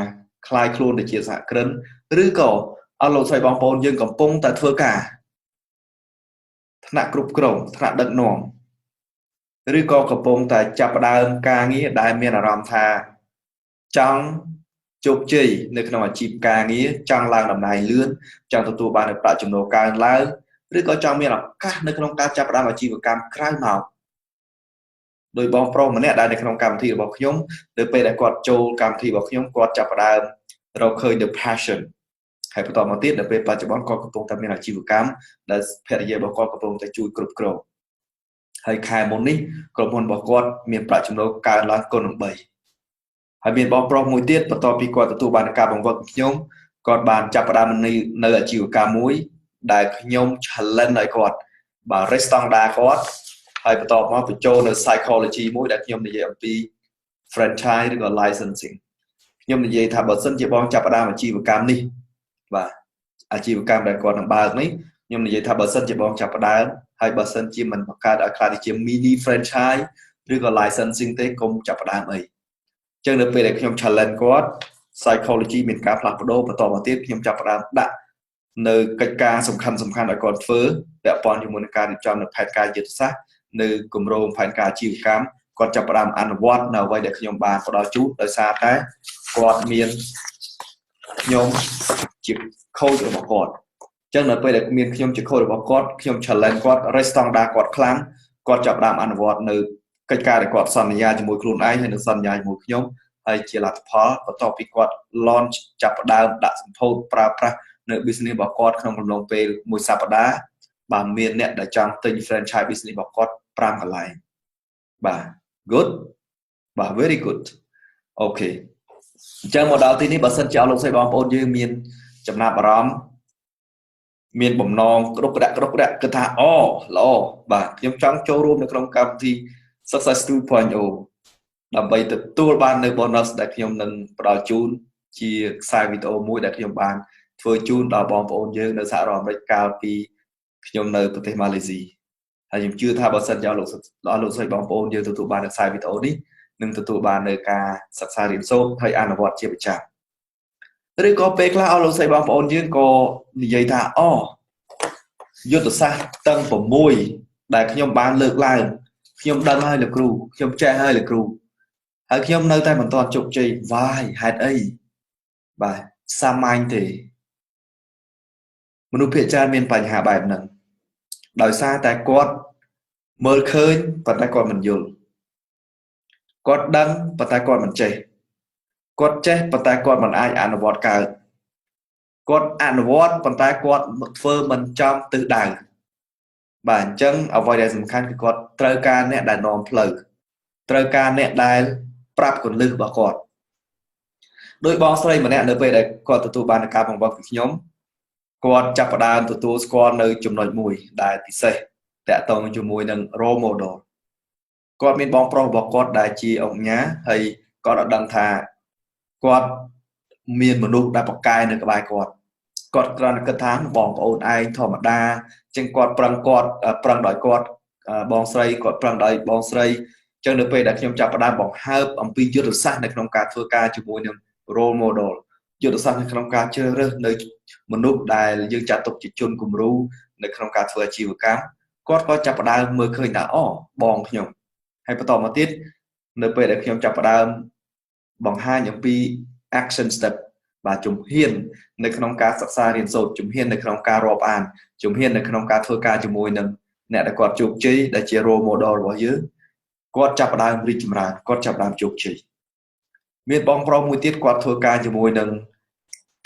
ក្លាយខ្លួនទៅជាសហគ្រិនឬក៏អស់លោកស្រីបងប្អូនយើងកំពុងតែធ្វើការថ្នាក់គ្រប់គ្រងថ្នាក់ដឹកនាំឬក៏កំពុងតែចាប់ផ្ដើមការងារដែលមានអារម្មណ៍ថាចង់ជោគជ័យនៅក្នុងអាជីពការងារចង់ឡើងតំណែងលឿនចង់ទទួលបាននូវប្រាក់ចំណូលកើនឡើងឬក៏ចង់មានឱកាសនៅក្នុងការចាប់ផ្ដើមអាជីវកម្មក្រៅម៉ោងដោយបងប្រុសម្នាក់ដែលនៅក្នុងកម្មវិធីរបស់ខ្ញុំនៅពេលដែលគាត់ចូលកម្មវិធីរបស់ខ្ញុំគាត់ចាប់ផ្ដើមរកឃើញ the passion ហើយបន្តមកទៀតនៅពេលបច្ចុប្បន្នគាត់កំពុងតែមានអាជីវកម្មដែលភរិយារបស់គាត់កំពុងតែជួយគ្រប់គ្រងហើយខែមុននេះក្រុមហ៊ុនរបស់គាត់មានប្រាក់ចំណូលកើនឡើងគុណនឹង3ហើយមានបងប្រុសមួយទៀតបន្ទាប់ពីគាត់ទទួលបានការបង្វឹកខ្ញុំគាត់បានចាប់ផ្ដើមនៅអាជីវកម្មមួយដែលខ្ញុំ challenge ឲ្យគាត់បាទ raise standard គាត់ហើយបន្ទាប់មកបញ្ចូលនៅ psychology មួយដែលខ្ញុំនិយាយអំពី franchise ឬក៏ licensing ខ្ញុំនិយាយថាបើសិនជាបងចាប់ផ្ដើមអាជីវកម្មនេះបាទអាជីវកម្មដែលគាត់នឹងបើកនេះខ្ញុំនិយាយថាបើសិនជាបងចាប់ផ្ដើមហើយបើសិនជាមិនបង្កើតឲ្យក្លាយទៅជា mini franchise ឬក៏ licensing ទេកុំចាប់ផ្ដើមអីអញ្ចឹងនៅពេលដែលខ្ញុំ challenge គាត់ psychology មានការផ្លាស់ប្ដូរបន្តមកទៀតខ្ញុំចាប់ផ្ដើមដាក់នៅកិច្ចការសំខាន់សំខាន់ឲ្យគាត់ធ្វើពាក់ព័ន្ធជាមួយនឹងការរៀបចំនៅផែនការយុទ្ធសាស្ត្រនៅគម្រោងផែនការអាជីវកម្មគាត់ចាប់ផ្ដើមអនុវត្តនៅអ្វីដែលខ្ញុំបានផ្ដល់ជូនដោយសារតែគាត់មានខ្ញុំជា coach របស់គាត់អញ្ចឹងនៅពេលដែលមានខ្ញុំជា coach របស់គាត់ខ្ញុំ challenge គាត់ raise standard គាត់ខ្លាំងគាត់ចាប់ផ្ដើមអនុវត្តនៅកិច្ចការដែលគាត់សន្យាជាមួយខ្លួនឯងហើយនិងសន្យាជាមួយខ្ញុំហើយជាលទ្ធផលបន្ទាប់ពីគាត់ launch ចាប់ផ្ដើមដាក់សម្ពោធប្រើប្រាស់នៅ business របស់គាត់ក្នុងកំឡុងពេលមួយសប្តាហ៍បាទមានអ្នកដែលចង់ទិញ franchise business របស់គាត់5កន្លែងបាទ good បាទ very good okay អញ្ចឹងមកដល់ទីនេះបើសិនជាអស់លោកស្រីបងប្អូនយើងមានចំណាប់អារម្មណ៍មានបំណងក្តុកក្តាក់ក្តុកក្តាក់គិតថាអូល្អបាទខ្ញុំចង់ចូលរួមនៅក្នុងកម្មវិធី Success 2.0ដើម្បីទទួលបាននៅ bonus ដែលខ្ញុំនឹងផ្ដល់ជូនជាខ្សែវីដេអូមួយដែលខ្ញុំបានធ្វើជូនដល់បងប្អូនយើងនៅសហរដ្ឋអាមេរិកកាលពីខ្ញុំនៅប្រទេសម៉ាឡេស៊ីហើយខ្ញុំជឿថាបើសិនជាលោកលោកស្រីបងប្អូនយើងទទួលបាននៅខ្សែវីដេអូនេះនឹងទទួលបាននៅការសិក្សារៀនសូត្រហើយអនុវត្តជាប្រចាំឬក៏ពេលខ្លះអស់លោកស្រីបងប្អូនយើងក៏និយាយថាអូយុទ្ធសាស្ត្រទាំង6ដែលខ្ញុំបានលើកឡើងខ្ញុំដឹងហើយលោកគ្រូខ្ញុំចេះហើយលោកគ្រូហើយខ្ញុំនៅតែមិនទាន់ជោគជ័យ why ហេតុអីបាទសាមញ្ញទេមនុស្សភាគច្រើនមានបញ្ហាបែបហ្នឹងដោយសារតែគាត់មើលឃើញប៉ុន្តែគាត់មិនយល់គាត់ដឹងប៉ុន្តែគាត់មិនចេះគាត់ចេះប៉ុន្តែគាត់មិនអាចអនុវត្តកើតគាត់អនុវត្តប៉ុន្តែគាត់ធ្វើមិនចំទិសដៅបាទអញ្ចឹងអ្វីដែលសំខាន់គឺគាត់ត្រូវការអ្នកដែលនាំផ្លូវត្រូវការអ្នកដែលប្រាប់គន្លឹះរបស់គាត់ដោយបងស្រីម្នាក់នៅពេលដែលគាត់ទទួលបានការបង្វឹកពីខ្ញុំគាត់ចាប់ផ្ដើមទទួលស្គាល់នៅចំណុចមួយដែលពិសេសតាក់ទងជាមួយនឹង role model គាត់មានបងប្រុសរបស់គាត់ដែលជាអង្គញាហើយគាត់អត់ដឹងថាគាត់មានមនុស្សដែលប្រកែនៅក្បែរគាត់គាត់គ្រាន់តែគិតថាបងប្អូនឯងធម្មតាចឹងគាត់ប្រឹងគាត់ប្រឹងដោយគាត់បងស្រីគាត់ប្រឹងដោយបងស្រីចឹងនៅពេលដែលខ្ញុំចាប់ផ្ដើមបង្ហើបអំពីយុទ្ធសាស្ត្រនៅក្នុងការធ្វើការជាមួយនឹង role model យុទ្ធសាស្ត្រនៅក្នុងការជ្រើសរើសនៅមនុស្សដែលយើងចាត់ទុកជាជនគំរូនៅក្នុងការធ្វើអាជីវកម្មគាត់ក៏ចាប់ផ្ដើមមើលឃើញថាអូបងខ្ញុំហើយបន្តមកទៀតនៅពេលដែលខ្ញុំចាប់ផ្ដើមបង្ហាញអំពី action step បាទជំហាននៅក្នុងការសិក្សារៀនសូត្រជំហាននៅក្នុងការរាប់អានជំហាននៅក្នុងការធ្វើការជាមួយនឹងអ្នកដែលគាត់ជោគជ័យដែលជា role model របស់យើងគាត់ចាប់ផ្ដើមរីកចម្រើនគាត់ចាប់ផ្ដើមជោគជ័យមានបងប្រុសមួយទៀតគាត់ធ្វើការជាមួយនឹង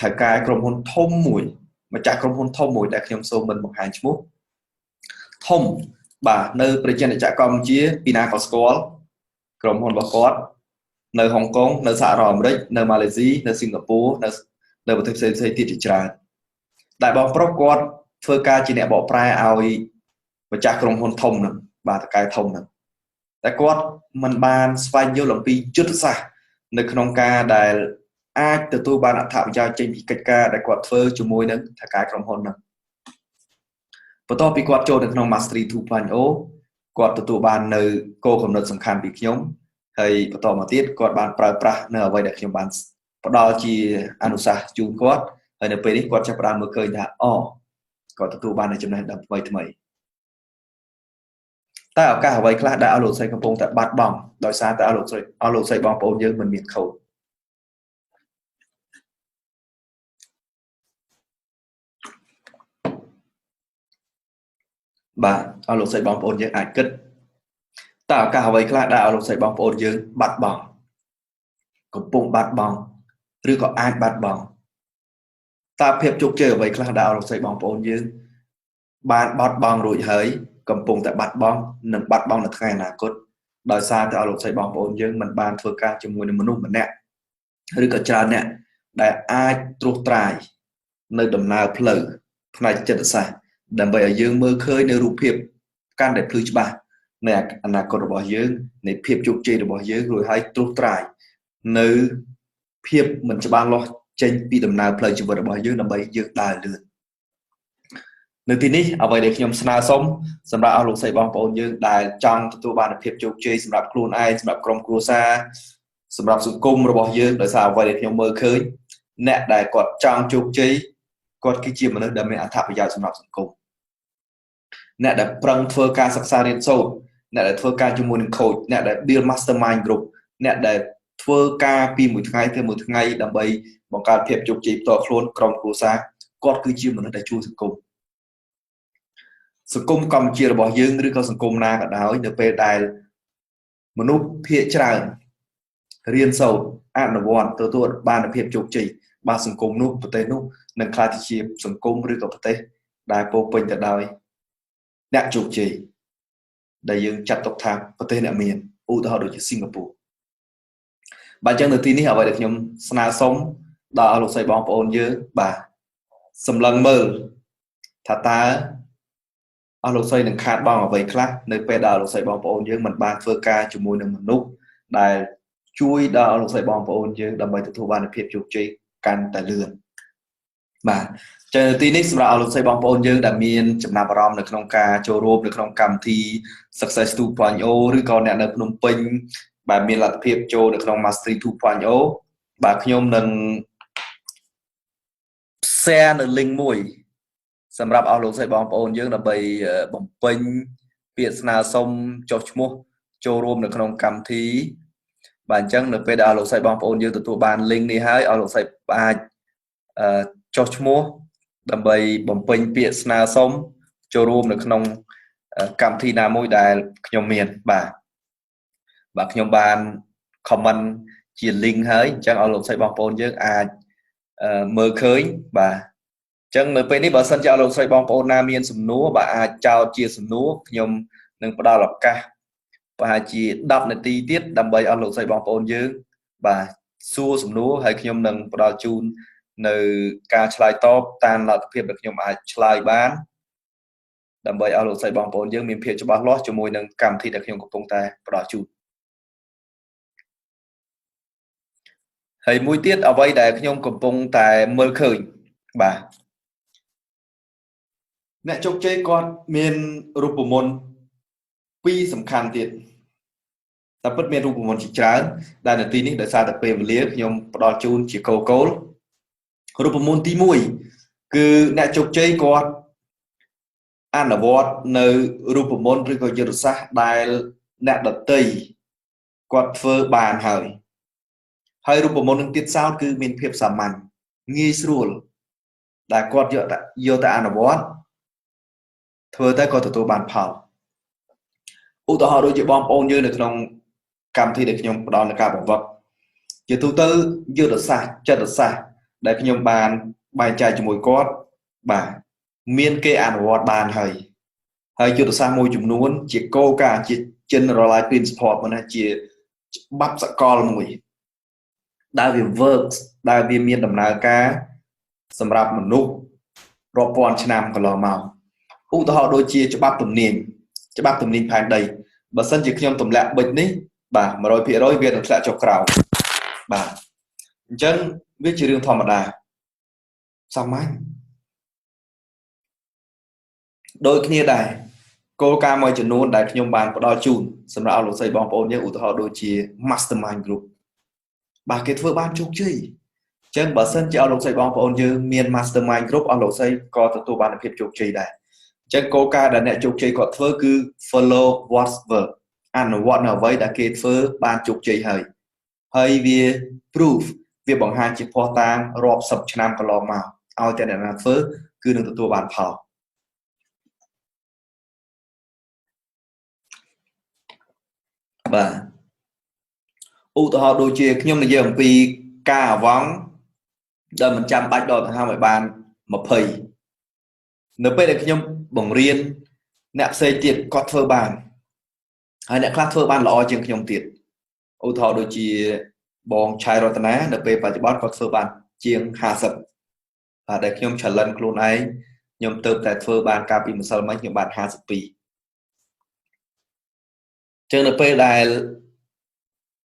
ថៅកែក្រុមហ៊ុនធំមួយម្ចាស់ក្រុមហ៊ុនធំមួយដែលខ្ញុំសូមមិនបង្ហាញឈ្មោះធំបាទនៅប្រជាណាចក្រកម្ពុជាពីណាក៏ស្គាល់ក្រុមហ៊ុនរបស់គាត់នៅហុងកុងនៅសហរដ្ឋអាមេរិកនៅម៉ាឡេស៊ីនៅសិង្ហបុរីនៅប្រទេសផ្សេងផ្សេងទៀតជាច្រើនដែលបងប្រុសគាត់ធ្វើការជាអ្នកបកប្រែឲ្យម្ចាស់ក្រុមហ៊ុនធំហ្នឹងបាទតកែធំហ្នឹងតែគាត់មិនបានស្វែងយល់អំពីយុទ្ធសាស្ត្រនៅក្នុងការដែលអាចទទួលបានអត្ថប្រយោជន៍ចេញពីកិច្ចការដែលគាត់ធ្វើជាមួយនឹងថៅកែក្រុមហ៊ុនហ្នឹងបន្ទាប់ពីគាត់ចូលទៅក្នុង Mastery 2.0គាត់ទទួលបាននៅគោលគំនិតសំខាន់ពីខ្ញុំហើយបន្តមកទៀតគាត់បានប្រើប្រាស់នៅអ្វីដែលខ្ញុំបានផ្ដល់ជាអនុសាសន៍ជូនគាត់ហើយនៅពេលនេះគាត់ចាប់ផ្ដើមមើលឃើញថាអូគាត់ទទួលបាននូវចំណេះដឹងថ្មីថ្មីតែឱកាសអ្វីខ្លះដែលអស់លោកស្រីកំពុងតែបាត់បង់ដោយសារតែអស់លោកស្រីបងប្អូនយើងមិនមានខូចបាទអស់លោកស្រីបងប្អូនយើងអាចគិតតើឱកាសអ្វីខ្លះដែលអស់លោកស្រីបងប្អូនយើងបាត់បង់កំពុងបាត់បង់ឬក៏អាចបាត់បង់តើភាពជោគជ័យអ្វីខ្លះដែលអស់លោកស្រីបងប្អូនយើងបានបាត់បង់រួចហើយកំពុងតែបាត់បង់និងបាត់បង់នៅថ្ងៃអនាគតដោយសារតែអស់លោកស្រីបងប្អូនយើងមិនបានធ្វើការជាមួយនឹងមនុស្សម្នាក់ឬក៏ច្រើនអ្នកដែលអាចត្រួសត្រាយនៅដំណើរផ្លូវផ្នែកចិត្តសាស្ត្រដើម្បីឲ្យយើងមើលឃើញនៅរូបភាពកាន់តែភ្លឺច្បាស់នៃអនាគតរបស់យើងនៃភាពជោគជ័យរបស់យើងរួចហើយត្រួសត្រាយនៅភាពមិនច្បាស់លាស់ចេញពីដំណើរផ្លូវជីវិតរបស់យើងដើម្បីយើងដើរលឿននៅទីនេះអ្វីដែលខ្ញុំស្នើសុំសម្រាប់អស់លោកស្រីបងប្អូនយើងដែលចង់ទទួលបានភាពជោគជ័យសម្រាប់ខ្លួនឯងសម្រាប់ក្រុមគ្រួសារសម្រាប់សង្គមរបស់យើងដោយសារអ្វីដែលខ្ញុំមើលឃើញអ្នកដែលគាត់ចង់ជោគជ័យគាត់គឺជាមនុស្សដែលមានអត្ថប្រយោជន៍សម្រាប់សង្គមអ្នកដែលប្រឹងធ្វើការសិក្សារៀនសូត្រអ្នកដែលធ្វើការជាមួយនឹង coach អ្នកដែល build mastermind group អ្នកដែលធ្វើការពីមួយថ្ងៃទៅមួយថ្ងៃដើម្បីបង្កើតភាពជោគជ័យផ្ទាល់ខ្លួនក្រុមគ្រួសារគាត់គឺជាមនុស្សដែលជួយសង្គមសង្គមកម្ពុជារបស់យើងឬក៏សង្គមណាក៏ដោយនៅពេលដែលមនុស្សភាគច្រើនរៀនសូត្រអនុវត្តទទួលបានភាពជោគជ័យបាទសង្គមនោះប្រទេសនោះនឹងក្លាយទៅជាសង្គមឬក៏ប្រទេសដែលពោពេញទៅដោយអ្នកជោគជ័យដែលយើងចាត់ទុកថាប្រទេសអ្នកមានឧទាហរណ៍ដូចជាសិង្ហបុរីបាទអញ្ចឹងនៅទីនេះអ្វីដែលខ្ញុំស្នើសុំដល់អស់លោកស្រីបងប្អូនយើងបាទសម្លឹងមើលថាតើអស់លោកស្រីនឹងខាតបង់អ្វីខ្លះនៅពេលដែលអស់លោកស្រីបងប្អូនយើងមិនបានធ្វើការជាមួយនឹងមនុស្សដែលជួយដល់អស់លោកស្រីបងប្អូនយើងដើម្បីទទួលបានភាពជោគជ័យកាន់តែលឿនបាទចឹងនៅទីនេះសម្រាប់អស់លោកស្រីបងប្អូនយើងដែលមានចំណាប់អារម្មណ៍នៅក្នុងការចូលរួមនៅក្នុងកម្មវិធី Success 2.0ឬក៏អ្នកនៅភ្នំពេញបាទមានលទ្ធភាពចូលនៅក្នុង Mastery 2.0បាទខ្ញុំនឹង share នៅ link មួយសម្រាប់អស់លោកស្រីបងប្អូនយើងដើម្បីបំពេញពាក្យស្នើសុំចុះឈ្មោះចូលរួមនៅក្នុងកម្មវិធីបាទអញ្ចឹងនៅពេលដែលអស់លោកស្រីបងប្អូនយើងទទួលបាន link នេះហើយអស់លោកស្រីអាចចុះឈ្មោះដើម្បីបំពេញពាក្យស្នើសុំចូលរួមនៅក្នុងកម្មវិធីណាមួយដែលខ្ញុំមានបាទបាទខ្ញុំបាន comment ជា link ហើយអញ្ចឹងអស់លោកស្រីបងប្អូនយើងអាចមើលឃើញបាទអញ្ចឹងនៅពេលនេះបើសិនជាអស់លោកស្រីបងប្អូនណាមានសំណួរបាទអាចចោទជាសំណួរខ្ញុំនឹងផ្ដល់ឱកាសប្រហែលជា10នាទីទៀតដើម្បីអស់លោកស្រីបងប្អូនយើងបាទសួរសំណួរហើយខ្ញុំនឹងផ្ដល់ជូននៅការឆ្លើយតបតាមលទ្ធភាពដែលខ្ញុំអាចឆ្លើយបានដើម្បីអស់លោកស្រីបងប្អូនយើងមានភាពច្បាស់លាស់ជាមួយនឹងកម្មវិធីដែលខ្ញុំកំពុងតែផ្ដល់ជូនហើយមួយទៀតអ្វីដែលខ្ញុំកំពុងតែមើលឃើញបាទអ្នកជោគជ័យគាត់មានរូបមន្តពីរសំខាន់ទៀតតែពិតមានរូបមន្តជាច្រើនដែលនៅទីនេះដោយសារតែពេលវេលាខ្ញុំផ្ដល់ជូនជាគោលរូបមន្តទី1គឺអ្នកជោគជ័យគាត់អនុវត្តនៅរូបមន្តឬក៏យុទ្ធសាស្ត្រដែលអ្នកដទៃគាត់ធ្វើបានហើយហើយរូបមន្តនឹងទៀតសោតគឺមានភាពសាមញ្ញ ងាយស្រួលដែលគាត់យកទៅអនុវត្តធ្វើទៅក៏ទទួលបានផលឧទាហរណ៍ដូចជាបងប្អូនយើងនៅក្នុងកម្មវិធីដែលខ្ញុំផ្ដល់នៅការបង្វឹកជាទូទៅយុទ្ធសាស្ត្រចិត្តសាស្ត្រដែលខ្ញុំបានបែងចែកជាមួយគាត់បាទមានគេអនុវត្តបានហើយហើយយុទ្ធសាស្ត្រមួយចំនួនជាគោលការណ៍ជា generalized principle មកណាជាច្បាប់សកលមួយដែលវា works ដែលវាមានដំណើរការសម្រាប់មនុស្សរាប់ពាន់ឆ្នាំកន្លងមកឧទាហរណ៍ដូចជាច្បាប់ទំនាញច្បាប់ទំនាញផែនដីបើសិនជាខ្ញុំទម្លាក់ប៊ិចនេះបាទ100%វានឹងធ្លាក់ចុះក្រោមបាទអញ្ចឹងវាជារឿងធម្មតាសាមញ្ញដូចគ្នាដែរគោលការណ៍មួយចំនួនដែលខ្ញុំបានផ្ដល់ជូនសម្រាប់អស់លោកស្រីបងប្អូនយើងឧទាហរណ៍ដូចជា Mastermind Group បាទគេធ្វើបានជោគជ័យអញ្ចឹងបើសិនជាអស់លោកស្រីបងប្អូនយើងមាន Mastermind Group អស់លោកស្រីក៏ទទួលបានភាពជោគជ័យដែរអញ្ចឹងគោលការណ៍ដែលអ្នកជោគជ័យគាត់ធ្វើគឺ follow what's work អនុវត្តនៅអ្វីដែលគេធ្វើបានជោគជ័យហើយហើយវា proof វាបង្ហាញជាភស្តុតាងរាប់សិបឆ្នាំកន្លងមកឲ្យតែអ្នកណាធ្វើគឺនឹងទទួលបានផលបាទឧទាហរណ៍ដូចជាខ្ញុំនិយាយអំពីការអាវង់ដែលមិនចាំបាច់ដកដង្ហើមឲ្យបាន20នៅពេលដែលខ្ញុំបង្រៀនអ្នកផ្សេងទៀតគាត់ធ្វើបានហើយអ្នកខ្លះធ្វើបានល្អជាងខ្ញុំទៀតឧទាហរណ៍ដូចជាបងឆៃរតនានៅពេលបច្ចុប្បន្នគាត់ធ្វើបានជាង50បាទដែលខ្ញុំ challenge ខ្លួនឯងខ្ញុំទៅតែធ្វើបានកាលពីម្សិលមិញខ្ញុំបាន52ចឹងនៅពេលដែល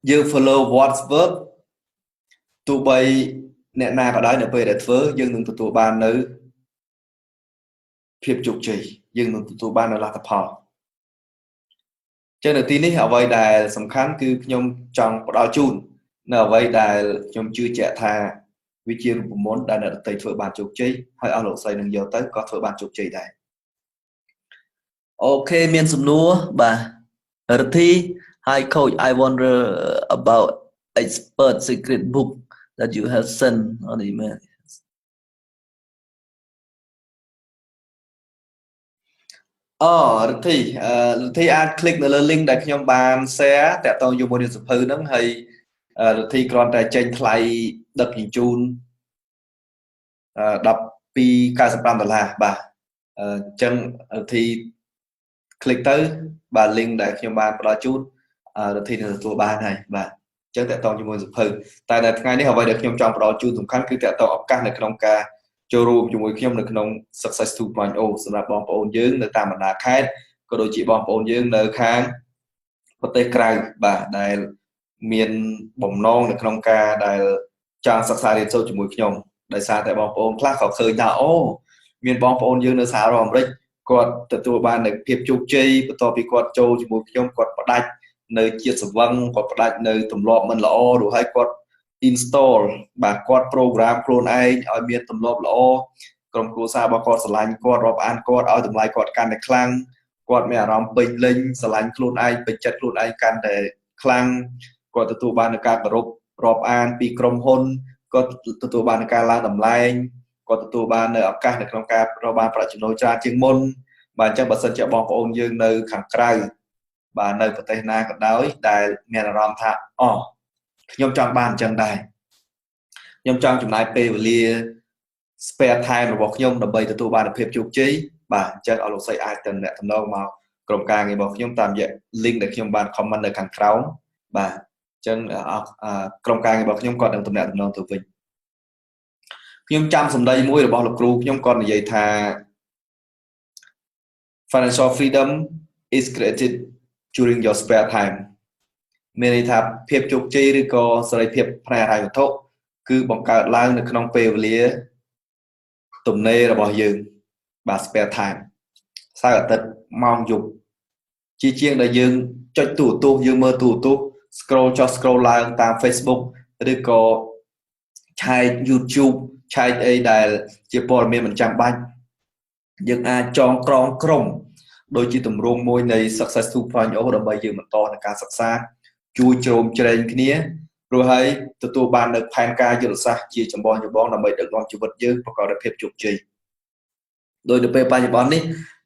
យើង follow what's work ទោះបីអ្នកណាក៏ដោយនៅពេលដែលធ្វើយើងនឹងទទួលបាននៅភាពជោគជ័យយើងនឹងទទួលបាននៅលទ្ធផលចឹងនៅទីនេះអ្វីដែលសំខាន់គឺខ្ញុំចង់ផ្ដល់ជូននៅអ្វីដែលខ្ញុំជឿជាក់ថាវាជារូបមន្តដែលអ្នកដទៃធ្វើបានជោគជ័យហើយអស់លោកស្រីនឹងយកទៅក៏ធ្វើបានជោគជ័យដែរ OK មានសំណួរបាទរិទ្ធី Hi coach, I wonder about expert secret book that you have sent on email. អូរិទ្ធីអឺរិទ្ធីអាច click នៅលើ link ដែលខ្ញុំបាន share តាក់ទងជាមួយនឹងសៀវភៅហ្នឹងហើយរិទ្ធីគ្រាន់តែចេញថ្លៃដឹកជញ្ជូន12.95ដុល្លារបាទអញ្ចឹងរិទ្ធី click ទៅបាទ link ដែលខ្ញុំបានផ្ដល់ជូនរិទ្ធីនឹងទទួលបានហើយបាទអញ្ចឹងតាក់ទងជាមួយសៀវភៅតែនៅថ្ងៃនេះអ្វីដែលខ្ញុំចង់ផ្ដល់ជូនសំខាន់គឺតាក់ទងឱកាសនៅក្នុងការចូលរួមជាមួយខ្ញុំនៅក្នុង Success 2.0សម្រាប់បងប្អូនយើងនៅតាមបណ្ដាខេត្តក៏ដូចជាបងប្អូនយើងនៅខាងប្រទេសក្រៅបាទដែលមានបំណងនៅក្នុងការដែលចង់សិក្សារៀនសូត្រជាមួយខ្ញុំដោយសារតែបងប្អូនខ្លះក៏ឃើញថាអូមានបងប្អូនយើងនៅសហរដ្ឋអាមេរិកគាត់ទទួលបាននូវភាពជោគជ័យបន្ទាប់ពីគាត់ចូលជាមួយខ្ញុំគាត់ផ្ដាច់នៅជាតិស្រវឹងគាត់ផ្ដាច់នៅទម្លាប់មិនល្អរួចហើយគាត់ install បាទគាត់ program ខ្លួនឯងឲ្យមានទម្លាប់ល្អក្រុមគ្រួសាររបស់គាត់ស្រឡាញ់គាត់រាប់អានគាត់ឲ្យតម្លៃគាត់កាន់តែខ្លាំងគាត់មានអារម្មណ៍ពេញលេញស្រឡាញ់ខ្លួនឯងពេញចិត្តខ្លួនឯងកាន់តែខ្លាំងគាត់ទទួលបាននូវការគោរពរាប់អានពីក្រុមហ៊ុនគាត់ទទួលបាននូវការឡើងតម្លែងគាត់ទទួលបាននៅឱកាសនៅក្នុងការរកបានប្រាក់ចំណូលច្រើនជាងមុនបាទអញ្ចឹងបើសិនជាបងប្អូនយើងនៅខាងក្រៅបាទនៅប្រទេសណាក៏ដោយដែលមានអារម្មណ៍ថាអូខ្ញុំចង់បានអញ្ចឹងដែរខ្ញុំចង់ចំណាយពេលវេលា spare time របស់ខ្ញុំដើម្បីទទួលបានភាពជោគជ័យបាទអញ្ចឹងអស់លោកស្រីអាចទៅអ្នកតំណងមកក្រុមការងាររបស់ខ្ញុំតាមរយៈ link ដែលខ្ញុំបាន comment នៅខាងក្រោមបាទអញ្ចឹងក្រុមការងាររបស់ខ្ញុំគាត់នឹងតំណតំណងទៅវិញខ្ញុំចាំសម្ដីមួយរបស់លោកគ្រូខ្ញុំគាត់និយាយថា financial freedom is created during your spare time មានន័យថាភាពជោគជ័យឬក៏សេរីភាពផ្នែកហិរញ្ញវត្ថុគឺបង្កើតឡើងនៅក្នុងពេលវេលាទំនេររបស់យើងបាទ spare time សៅរ៍អាទិត្យម៉ោងយប់ជាជាងដែលយើងចុចទូរទស្សន៍យើងមើលទូរទស្សន៍ scroll ចុះ scroll ឡើងតាម Facebook ឬក៏ឆែក YouTube ឆែកអីដែលជាព័ត៌មានមិនចាំបាច់យើងអាចចងក្រងក្រុមដូចជាទម្រង់មួយនៃ Success 2.0ដើម្បីយើងបន្តในការសិក្សាជួយជ្រោមជ្រែងគ្នា ព្រោះហើយទទួលបាននៅផែនការយុទ្ធសាស្ត្រជាចម្បងចម្បងដើម្បីដឹកនាំជីវិតយើងប្រកបដោយភាពជោគជ័យដោយនៅពេលបច្ចុប្បន្ននេះ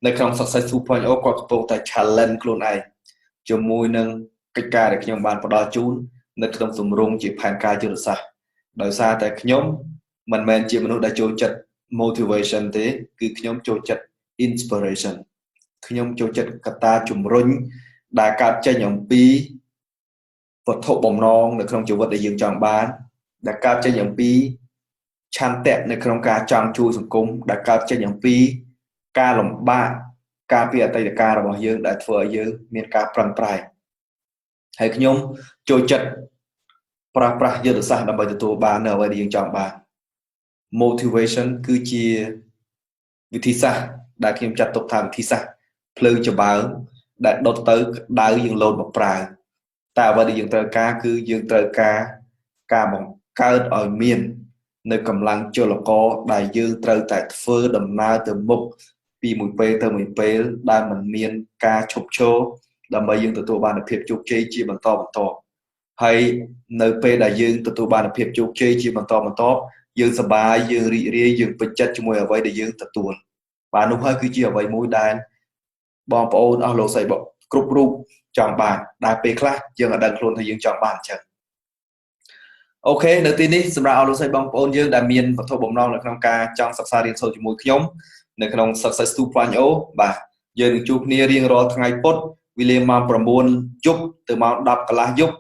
នៅក្នុង Success 2.0គាត់កំពុងតែ challenge ខ្លួនឯងជាមួយនឹងកិច្ចការដែលខ្ញុំបានផ្ដល់ជូននៅក្នុងទម្រង់ជាផែនការយុទ្ធសាស្ត្រដោយសារតែខ្ញុំមិនមែនជាមនុស្សដែលចូលចិត្ត motivation ទេគឺខ្ញុំចូលចិត្ត inspiration ខ្ញុំចូលចិត្តកត្តាជំរុញដែលកើតចេញអំពីវត្ថុបំណងនៅក្នុងជីវិតដែលយើងចង់បានដែលកើតចេញអំពីឆន្ទៈនៅក្នុងការចង់ជួយសង្គមដែលកើតចេញអំពីការលំបាកការពីអតីតកាលរបស់យើងដែលធ្វើឲ្យយើងមានការប្រឹងប្រែងហើយខ្ញុំចូលចិត្តប្រើប្រាស់យុទ្ធសាស្ត្រដើម្បីទទួលបាននៅអ្វីដែលយើងចង់បាន motivation គឺជាវិធីសាស្ត្រដែលខ្ញុំចាត់ទុកថាវិធីសាស្ត្រភ្លើងចំបើងដែលដុតទៅក្តៅយើងលោតមកប្រើតែអ្វីដែលយើងត្រូវការគឺយើងត្រូវការការបង្កើតឲ្យមាននៅកម្លាំងចលករដែលយើងត្រូវតែធ្វើដំណើរទៅមុខពីមួយពេលទៅមួយពេលដែលមិនមានការឈប់ឈរដើម្បីយើងទទួលបានភាពជោគជ័យជាបន្តបន្ទាប់ហើយនៅពេលដែលយើងទទួលបានភាពជោគជ័យជាបន្តបន្ទាប់យើងសប្បាយយើងរីករាយយើងពេញចិត្តជាមួយអ្វីដែលយើងទទួលបាទនោះហើយគឺជាអ្វីមួយដែលបងប្អូនអស់លោកស្រីគ្រប់រូបចង់បានដែលពេលខ្លះយើងអត់ដឹងខ្លួនថាយើងចង់បានអញ្ចឹង OK នៅទីនេះសម្រាប់អស់លោកស្រីបងប្អូនយើងដែលមានវត្ថុបំណងនៅក្នុងការចង់សិក្សារៀនសូត្រជាមួយខ្ញុំនៅក្នុង Success 2.0បាទយើងនឹងជួបគ្នារៀងរាល់ថ្ងៃពុធវេលាម៉ោង9យប់ទៅម៉ោង10កន្លះយប់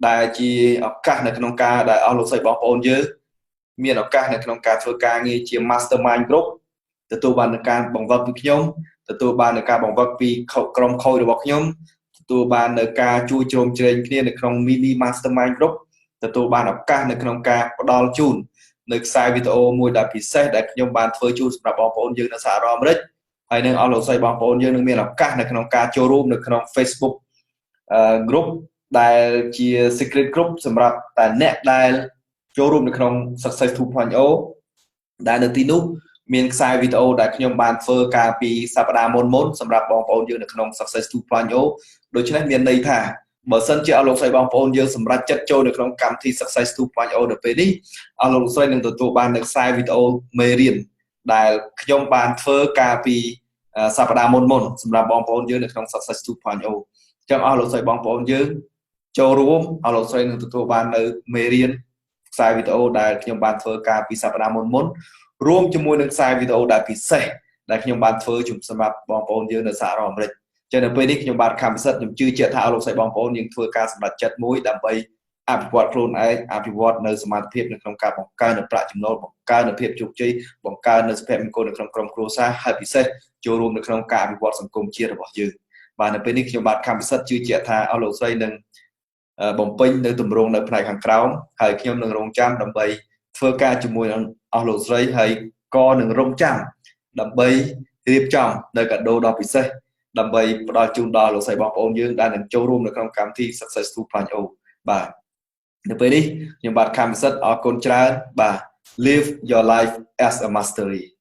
ដែលជាឱកាសនៅក្នុងការដែលអស់លោកស្រីបងប្អូនយើងមានឱកាសនៅក្នុងការធ្វើការងារជា Mastermind Group ទទួលបាននូវការបង្វឹកពីខ្ញុំទទួលបាននូវការបង្វឹកពីក្រុមខូចរបស់ខ្ញុំទទួលបាននូវការជួយជ្រោមជ្រែងគ្នានៅក្នុង Mini Mastermind Group ទទួលបានឱកាសនៅក្នុងការផ្ដល់ជូននៅខ្សែវីដេអូមួយដែលពិសេសដែលខ្ញុំបានធ្វើជូនសម្រាប់បងប្អូនយើងនៅសហរដ្ឋអាមេរិកហើយនឹងអស់លោកស្រីបងប្អូនយើងនឹងមានឱកាសនៅក្នុងការចូលរួមនៅក្នុង Facebook group ដែលជា secret group សម្រាប់តែអ្នកដែលចូលរួមនៅក្នុង Success 2.0ដែលនៅទីនោះមានខ្សែវីដេអូដែលខ្ញុំបានធ្វើកាលពីសប្តាហ៍មុនមុនសម្រាប់បងប្អូនយើងនៅក្នុង Success 2.0ដូច្នេះមានន័យថាបើសិនជាអស់លោកស្រីបងប្អូនយើងសម្រេចចិត្តចូលនៅក្នុងកម្មវិធី Success 2.0នៅពេលនេះអស់លោកស្រីនឹងទទួលបាននៅខ្សែវីដេអូមេរៀនដែលខ្ញុំបានធ្វើកាលពីសប្តាហ៍មុនមុនសម្រាប់បងប្អូនយើងនៅក្នុង Success 2.0អញ្ចឹងអស់លោកស្រីបងប្អូនយើងចូលរួមអស់លោកស្រីនឹងទទួលបាននៅមេរៀនខ្សែវីដេអូដែលខ្ញុំបានធ្វើកាលពីសប្តាហ៍មុនមុនរួមជាមួយនឹងខ្សែវីដេអូដែលពិសេសដែលខ្ញុំបានធ្វើជំសម្រាប់បងប្អូនយើងនៅសហរដ្ឋអាមេរិកចឹងនៅពេលនេះខ្ញុំបាទខំពិសិដ្ឋខ្ញុំជឿជាក់ថាអស់លោកស្រីបងប្អូនយើងធ្វើការសម្រេចចិត្តមួយដើម្បីអភិវឌ្ឍខ្លួនឯងអភិវឌ្ឍនៅសមត្ថភាពនៅក្នុងការបង្កើននូវប្រាក់ចំណូលបង្កើននូវភាពជោគជ័យបង្កើននូវសុភមង្គលនៅក្នុងក្រុមគ្រួសារហើយពិសេសចូលរួមនៅក្នុងការអភិវឌ្ឍសង្គមជាតិរបស់យើងបាទនៅពេលនេះខ្ញុំបាទខំពិសិដ្ឋជឿជាក់ថាអស់លោកស្រីនឹងបំពេញនៅទម្រង់នៅផ្នែកខាងក្រោមហើយខ្ញុំនឹងរងចាំដើម្បីធ្វើការជាមួយនឹងអស់លោកស្រីហើយក៏នឹងរងចាំដើម្បីរៀបចំនៅកាដូដ៏ពិសេសដើម្បីផ្ដល់ជូនដល់លោកស្រីបងប្អូនយើងដែលនឹងចូលរួមនៅក្នុងកម្មវិធី Success 2.0បាទនៅពេលនេះខ្ញុំបាទខំពិសិដ្ឋអរគុណច្រើនបាទ Live your life as a mastery.